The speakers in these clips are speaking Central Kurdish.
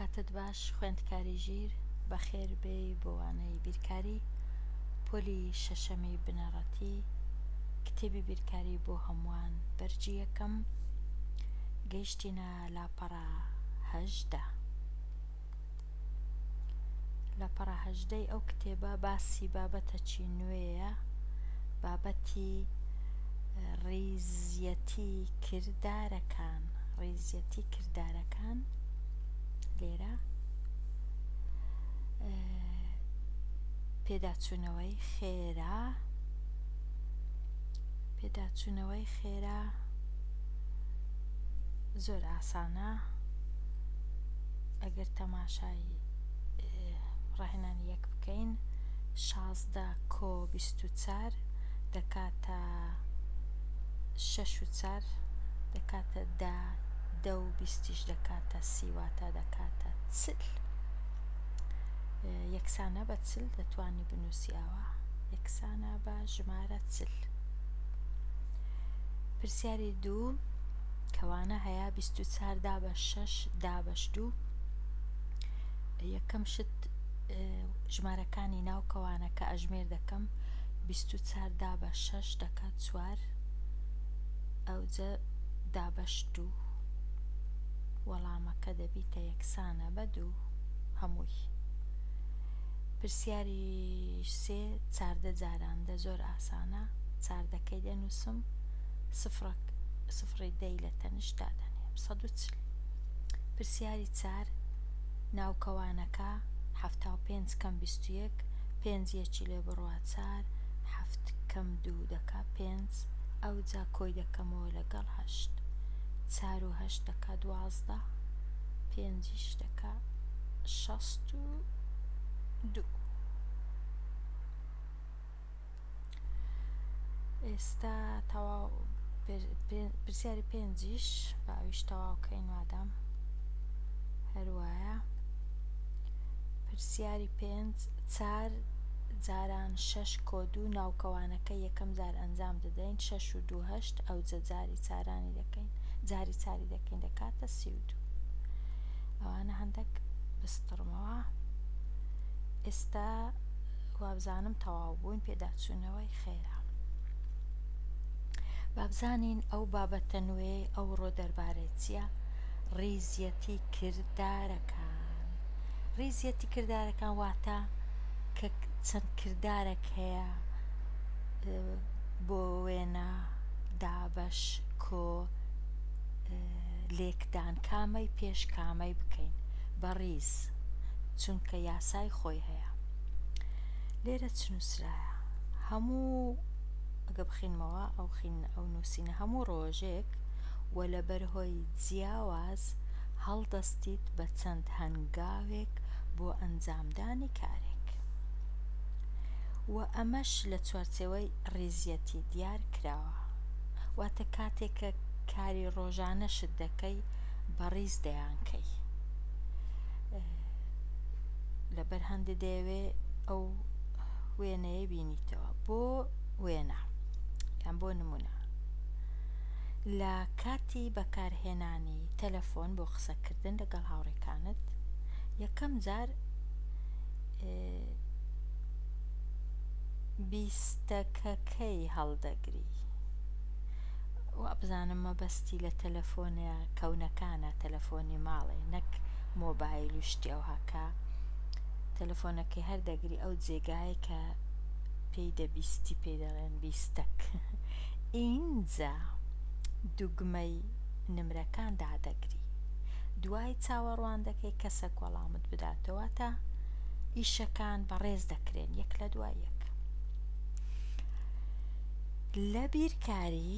کاتت باش خوێندکاری ژیر، بەخێر بێی بۆ وانەی بیرکاری پۆلی شەشەمی بنەڕەتی کتێبی بیرکاری بۆ هەمووان بەرگی یەکەم گەیشتینە لاپەڕە 18. لاپەڕە هەژدەی ئەو کتێبە باسی بابەتەکی نوێیە، بابەتی ڕیزیەتی کردارەکان، ڕیزیەتی کردارەکان لێرە پێداچوونەوەی خێرا پێداچوونەوەی خێرا زۆر ئاسانە ئەگەر تەماشای ڕاهێنانی یەک بکەین 16 کۆ 24 دەکاتە شەش و چار دەکاتە دە دە و بیستیش دەکاتە سی واتە دەکاتە چل یەکسانە بە چل دەتوانی بنووسی ئاوا یەکسانە بە ژمارە چل پرسیاری دوو کەوانە هەیە 24 دابەش شەش دابەش دوو یەکەم شت ژمارەکانی ناو کەوانەکە ئەژمێر دەکەم 24 دابەش شەش دەکات چوار ئەوجە دابەش دوو وەڵامەکە دەبیتە یەکسانە بە دوو هەمووی. پرسیاری سێ چاردە جاران دە زۆر ئاسانە چاردەکەی دەنووسم سفرەک سفڕی دەی لە تەنیشت دادەنێم 140. پرسیاری چار ناوکەوانەکە 75 کەم 21 پێنج یەکی لێ بڕوا چار حەفت کەم دوو دەکا پێنج ئەوجا کۆی دەکەمەوە لەگەڵ هەشت چار و هەشت دەکا 12 پێنجیش دەکا 62. ئێستا تەواو پرسیاری پێنجیش با ئەویش تەواو کەین مادام هەروایە پرسیاری پێنج چار جاران شەش کۆ دوو ناوکەوانەکە یەکەم جار ئەنجام دەدەین شەش و دوو هەشت ئەوجە جاری چارانی دەکەین جاری چاری دەکەین دەکاتە 32 ئەوانە هەندێک بستڕمەوە ئێستا وابزانم تەواو بووین پێداچوونەوەی خێرا بابزانین ئەو بابەتە نوێی ئەوڕۆ دەربارەی چییە ڕیزیەتی کردارەکان ڕیزیەتی کردارەکان واتە کە چەند کردارێک هەیە بۆ وێنە دابەش کۆ لێکدان کامەی پێش کامەی بکەین بە ڕیز چونکە یاسای خۆی هەیە لێرە چ نووسرایە هەموو ئەگە بخینمەوە ئەو خین ئەو نووسینە هەموو ڕۆژێک و لەبەر هۆی جیاواز هەڵدەستیت بە چەند هەنگاوێک بۆ ئەنجامدانی کارێک و ئەمەش لە چوارچێوەی ڕیزیەتی دیار کراوە واتە کاتێک کە کاری ڕۆژانەشت دەکەی بە ڕیز دەیانکەی لەبەر هەندێ دەیەوێ ئەو وێنەیە بینیتەوە بۆ وێنە یان بۆ نمونە لە کاتی بەکارهێنانی تەلەفۆن بۆ قسەکردن لەگەڵ هاوڕێکانت یەکەم جار بیستەکەکەی هەڵدەگری وابزانم مەبەستی لە تەلەفۆنە کەونەکانە تەلەفۆنی ماڵێ نەک مۆبایل و شتی ئەوها کە تەلەفۆنەکەی هەر دەگری ئەو جێگایە کە پێی دەبیستی پێی دەڵێن بیستەک ئینجا دوگمەی نمرەکان دادەگری دوای چاوەڕوان دەکەی کەسەک وەڵامت بداتەوە تا ئیشەکان بەڕێز دەکرێن یەک لە دوای یەک لە بیرکاری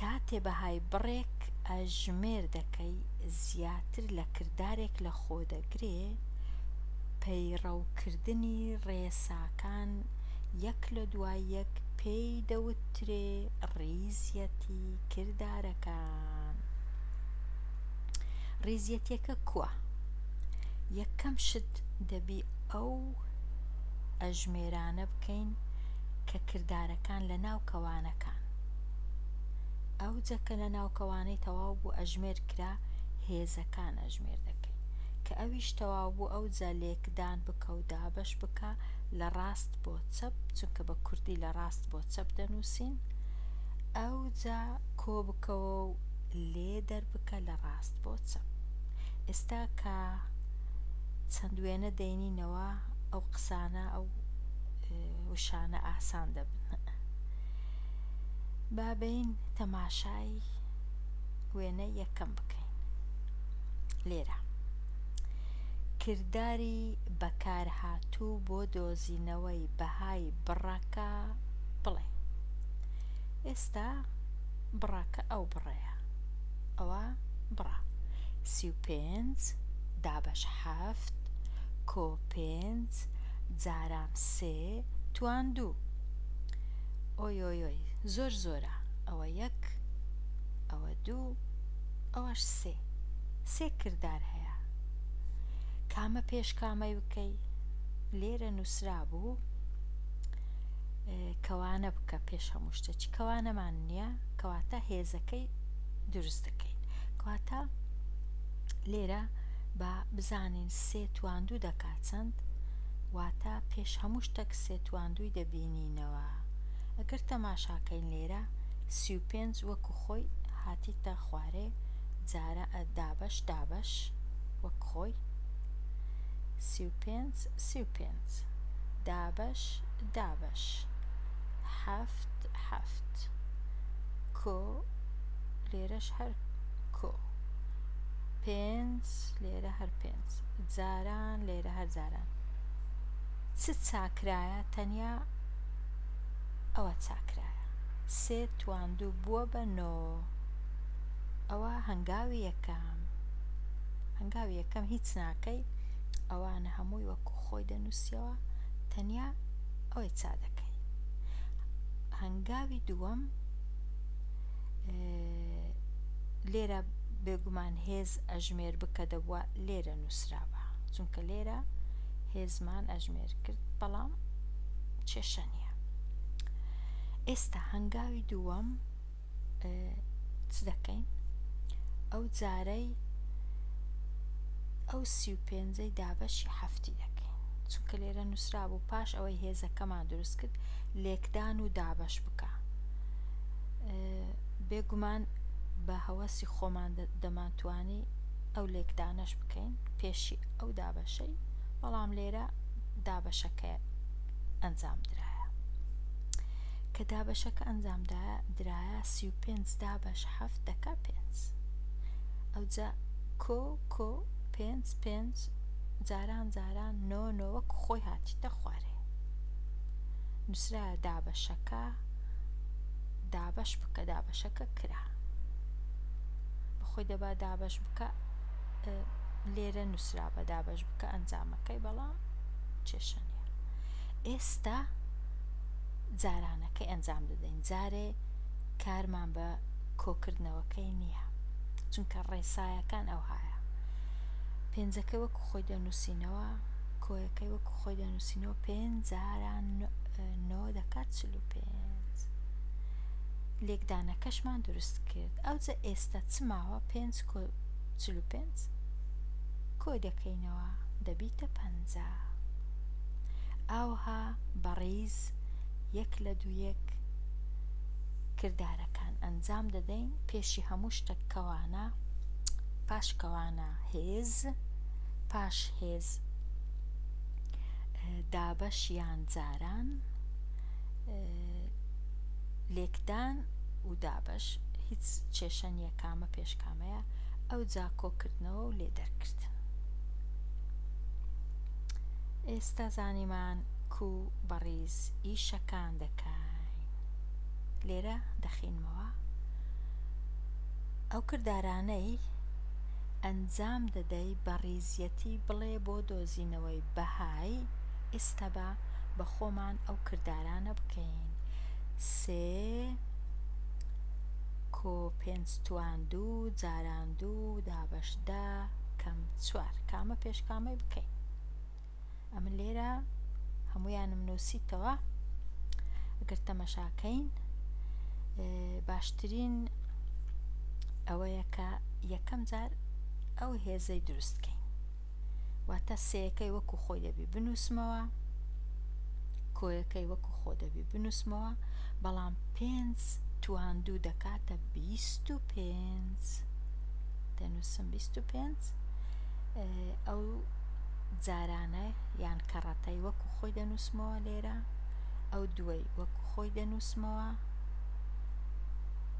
کاتێ بەهای بڕێک ئەژمێر دەکەی زیاتر لە کردارێک لە خۆ دەگرێ، پەیڕەوکردنی ڕێساکان یەک لە دوای یەک پێی دەوترێ ڕیزیەتی کردارەکان. ڕیزیەتیەکە کوا؟ یەکەم شت دەبی ئەو ئەژمێرانە بکەین کە کردارەکان لە ناو کەوانەکان. ئەوجە کە لە ناو کەوانەی تەواو بوو ئەژمێر کرا هێزەکان ئەژمێر دەکەین. کە ئەویش تەواو بوو ئەوجا لێکدان بکە و دابەش بکە لە ڕاست بۆ چەپ چونکە بە کوردی لە ڕاست بۆ چەپ دەنووسین ئەوجا کۆ بکەوە و لێ دەربکە لە ڕاست بۆ چەپ. ئێستا کە چەند وێنە دەینینەوە ئەو قسانە ئەو وشانە ئاسان دەبن. با بین تەماشای وێنەی یەکەم بکەین. لێرە کرداری بەکارهاتوو بۆ دۆزینەوەی بەهای بڕەکە بڵێ. ئێستا بڕەکە ئەو بڕەیە. ئەوە بڕە. 35 دابەش حەفت کۆ پێنج جاران سێ توان دوو. ئۆی ئۆی ئۆی زۆر زۆرە. ئەوە یەک، ئەوە دوو، ئەوەش سێ. سێ کردار هەیە. کامە پێش کامەی بکەی؟ لێرە نووسرابوو کەوانە بکە پێش هەموو شتێکی کەوانەمان نییە کەواتە هێزەکەی دروست دەکەین کەواتە لێرە با بزانین سێ تواندوو دەکات چەند واتە پێش هەموو شتێک سێ تواندووی دەبینینەوە ئەگەر تەماشاکەین لێرە 35 وەکو خۆی هاتیتە خوارێ جارە دابەش دابەش وەک خۆی 35 35 دابەش دابەش حەفت حەفت کۆ لێرەش هەر کۆ پێنج لێرە هەر پێنج جاران لێرە هەر جاران چ چاکرایە تەنیا ئەوە چاکرایە سێ تواندوو بووە بە نۆ ئەوە هەنگاوی یەکەم هەنگاوی یەکەم هیچ ناکەی ئەوانە هەمووی وەکو خۆی دەنووسیەوە تەنیا ئەوەی چا دەکەی هەنگاوی دووەم لێرە بێگومان هێز ئەژمێر بکە دەبووە لێرە نووسرابە چونکە لێرە هێزمان ئەژمێر کرد بەڵام کێشە نییە ئێستا هەنگاوی دووەم چ دەکەین ئەو جارەی ئەو 35ەی دابەشی حەفتی دەکەین چونکە لێرە نووسرابوو پاش ئەوەی هێزەکەمان دروست کرد لێکدان و دابەش بکە بێگومان بە هەوەسی خۆمان دەمانتوانی ئەو لێکدانەش بکەین پێشی ئەو دابەشەی بەڵام لێرە دابەشەکە ئەنجام درایە کە دابەشەکە ئەنجام درایە 35 دابەش حەفت دەکا پێنج ئەوجا کۆ کۆ پێنج پێنج جاران جاران نۆ نۆ وەک خۆی هاتیتە خوارێ نووسرایە دابەشەکە دابەش بکە دابەشەکە کرا بەخۆی دەبا دابەش بکە لێرە نووسرا بە دابەش بکە ئەنجامەکەی بەڵام کێشە نییە ئێستا جارانەکەی ئەنجام دەدەین جارێ کارمان بە کۆکردنەوەکەی نییە چونکە ڕێسایەکان ئەوهایە پێنجەکە وەکو خۆی دەنووسینەوە کۆیەکەی وەکو خۆی دەنووسینەوە پێنج جاران نۆ دەکات 45 لێکدانەکەشمان دروست کرد ئەوجە ئێستا چ ماوە پێنج کۆ 45 کۆی دەکەینەوە دەبیتە 50 ئاوها بەڕیز یەک لە دوو یەک کردارەکان ئەنجام دەدەین پێشی هەموو شتێک کەوانە پاش کەوانە هێز پاش هێز دابەش یان جاران لێکدان و دابەش هیچ کێشە نییە کامە پێش کامەیە ئەوجا کۆکردنەوە و لێ دەرکردن ئێستا زانیمان کو بەڕیز ئیشەکان دەکەین لێرە دەخینمەوە ئەو کردارانەی ئەنجام دەدەی بەڕیزیەتی بڵێ بۆ دۆزینەوەی بەهای ئێستا با بە خۆمان ئەو کردارانە بکەین سێ کۆ پێنج توان دوو جاران دوو دابەش دە کەم چوار کامە پێش کامەی بکەین ئەمن لێرە هەمویانم نووسیتەوە ئەگەر تەمەشاکەین باشترین ئەوەیە کە یەکەم جار ئەو هێزەی دروستکەین. واتە سێیەکەی وەکو خۆی دەبی بنووسمەوە، کۆیەکەی وەکو خۆ دەبی بنووسمەوە، بەڵام پێنج توان دوو دەکاتە 25، دەنووسم 25. ئەو جارانە یان کەڕەتەی وەکو خۆی دەنووسمەوە لێرە، ئەو دووەی وەکو خۆی دەنووسمەوە،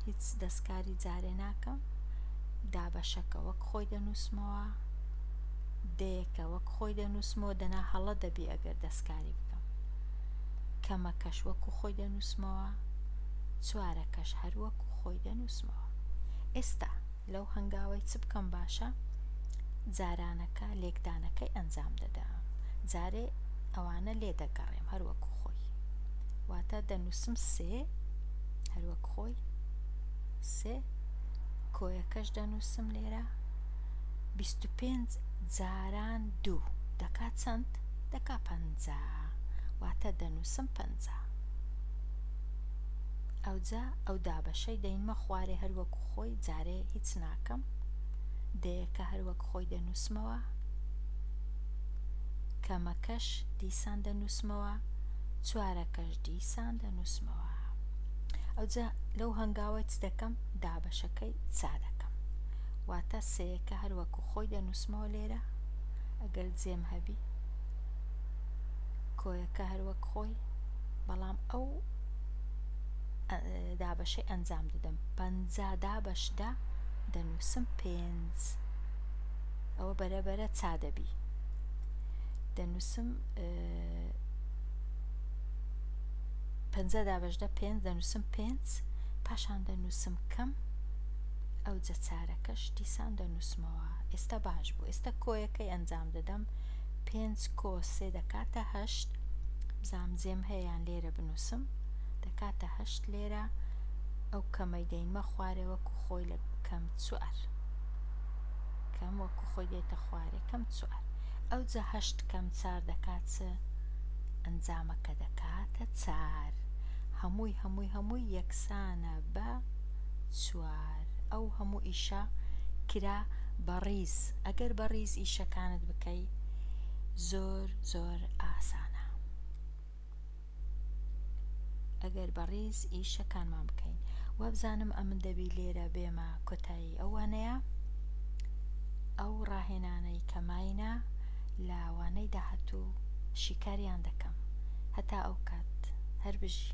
هیچ دەستکاری جارێ ناکەم. دابەشەکە وەک خۆی دەنووسمەوە، دەیەکە وەک خۆی دەنووسمەوە، دەنا هەڵە دەبی ئەگەر دەستکاری بکەم. کەمەکەش وەکو خۆی دەنووسمەوە، چوارەکەش هەر وەکو خۆی دەنووسمەوە. ئێستا لەو هەنگاوەی چ بکەم باشە؟ جارانەکە لێکدانەکەی ئەنجام دەدەم، جارێ ئەوانە لێ دەگەڕێم هەر وەکو خۆی، واتە دەنووسم سێ هەر وەک خۆی سێ، کۆیەکەش دەنووسم لێرە 25 جاران دوو دەکا چەند؟ دەکا 50، واتە دەنووسم 50. ئەوجا ئەو دابەشەی دەینمە خوارێ هەر وەکو خۆی، جارێ هیچ ناکەم، دەیەکە هەر وەک خۆی دەنووسمەوە، کەمەکەش دیسان دەنووسمەوە، چوارەکەش دیسان دەنووسمەوە. ئەوجا لەو هەنگاوەی چ دەکەم؟ دابەشەکەی چا دەکەم، واتە سێیەکە هەر وەکو خۆی دەنووسمەوە لێرە ئەگەر جێم هەبی، کۆیەکە هەر وەک خۆی، بەڵام ئەو دابەشەی ئەنجام دەدەم 50 دابەشدا دەنووسم پێنج، ئەوە بەرەبەرە چا دەبی دەنووسم 50 دابەشدە پێنج دەنووسم پێنج، پاشان دەنووسم کەم، ئەوجە چارەکەش دیسان دەنووسمەوە. ئێستا باش بوو. ئێستا کۆیەکەی ئەنجام دەدەم، پێنج کۆ سێ دەکاتە هەشت، بزانم جێم هەیە یان لێرە بنووسم، دەکاتە هەشت لێرە، ئەو کەمەی دەینمە خوارێ وەکو خۆی لە کەم چوار، کەم وەکو خۆی دێتە خوارێ کەم چوار، ئەوجە هەشت کەم چار دەکات چ؟ ئەنجامەکە دەکاتە چار. هەمووی هەمووی هەمووی یەکسانە بە چوار. ئەو هەموو ئیشە کرا بە ڕیز، ئەگەر بە ڕیز ئیشەکانت بکەی زۆر زۆر ئاسانە. ئەگەر بە ڕیز ئیشەکانمان بکەین. وابزانم ئەمن دەبی لێرە بێمە کۆتایی ئەو وانەیە. ئەو ڕاهێنانەی کە ماینە لە وانەی داهاتوو شیکاریان دەکەم. هەتا ئەو کات هەر بژی.